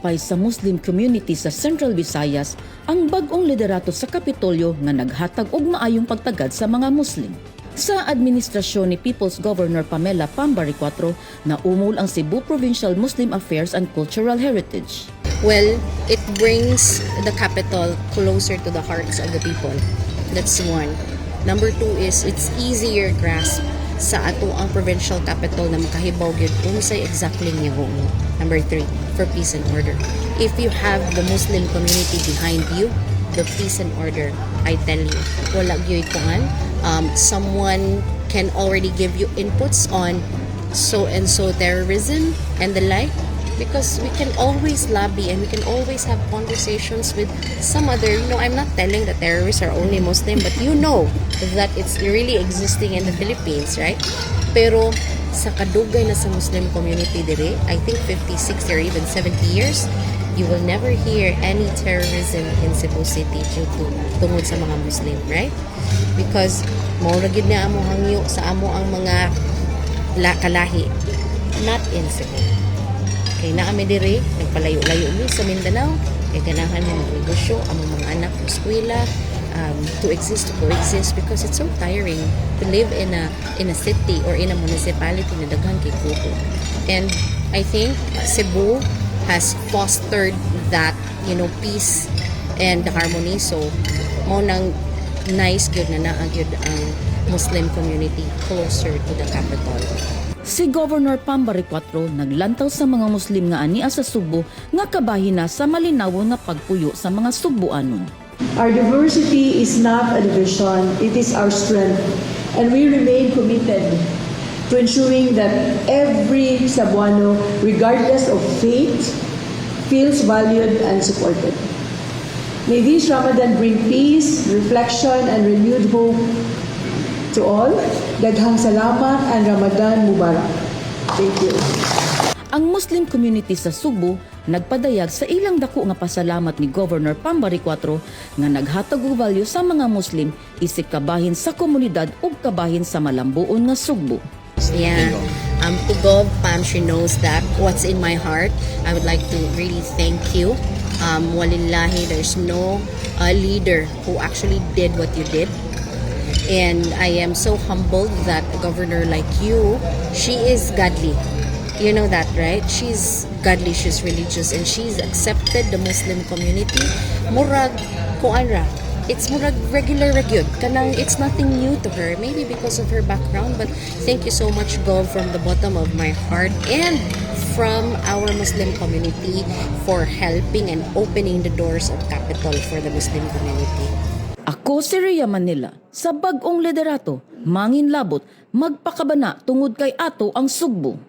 Ginalipay sa Muslim community sa Central Visayas ang bag-ong liderato sa Kapitolyo nga naghatag og maayong pagtagad sa mga Muslim. Sa administrasyon ni People's Governor Pamela Pam Baricuatro, naumol ang Cebu Provincial Muslim Affairs and Cultural Heritage. Well, it brings the capital closer to the hearts of the people. That's one. Number two is it's easier grasp sa ato ang provincial capital na makahibaw gyud unsay exactly niya. Number three, for peace and order. If you have the Muslim community behind you, the peace and order, I tell you, wala gyud kuan. Someone can already give you inputs on so and so terrorism and the like, because we can always lobby and we can always have conversations with some other. I'm not telling that terrorists are only Muslim, but you know that it's really existing in the Philippines, right? Pero sa kadugay na sa Muslim community dire, I think 50, 60 or even 70 years, you will never hear any terrorism in Cebu City due to tungod sa mga Muslim, right? Because mao ra gyud na amo hangyo sa amo ang mga kalahi, not in Cebu. Kay naa mi diri, nagpalayo-layo mi sa Mindanao, kay ganahan mo magnegosyo, among mga anak mo eskwela, to exist, to coexist, because it's so tiring to live in a city or in a municipality na daghan kay kubo. And I think Cebu has fostered that peace and harmony. So, mao nang nice gyud na naa gyud ang Muslim community closer to the capital. Si Governor Pam Baricuatro naglantaw sa mga Muslim nga ania sa Sugbo nga kabahin na sa malinawon nga pagpuyo sa mga Sugboanon. Our diversity is not a division, it is our strength. And we remain committed to ensuring that every Cebuano, regardless of faith, feels valued and supported. May this Ramadan bring peace, reflection, and renewed hope to all. Daghang salamat and Ramadan Mubarak. Thank you. Ang Muslim community sa Sugbo nagpadayag sa ilang dako nga pasalamat ni Governor Pam Baricuatro nga naghatag og value sa mga Muslim isip kabahin sa komunidad ug kabahin sa malambuon nga Sugbo. Yeah. To Gov Pam, she knows that what's in my heart. I would like to really thank you. Walillahi, there's no leader who actually did what you did. And I am so humbled that a governor like you, she is godly. You know that, right? She's godly, she's religious, and she's accepted the Muslim community. Murag, kuan ra, it's murag regular ra gyud. Kanang it's nothing new to her. Maybe because of her background, but thank you so much, Gov, from the bottom of my heart and from our Muslim community for helping and opening the doors of capital for the Muslim community. Ako si Rhea Manila sa bag-ong liderato, mangin labot, magpakabana tungod kay ato ang Sugbo.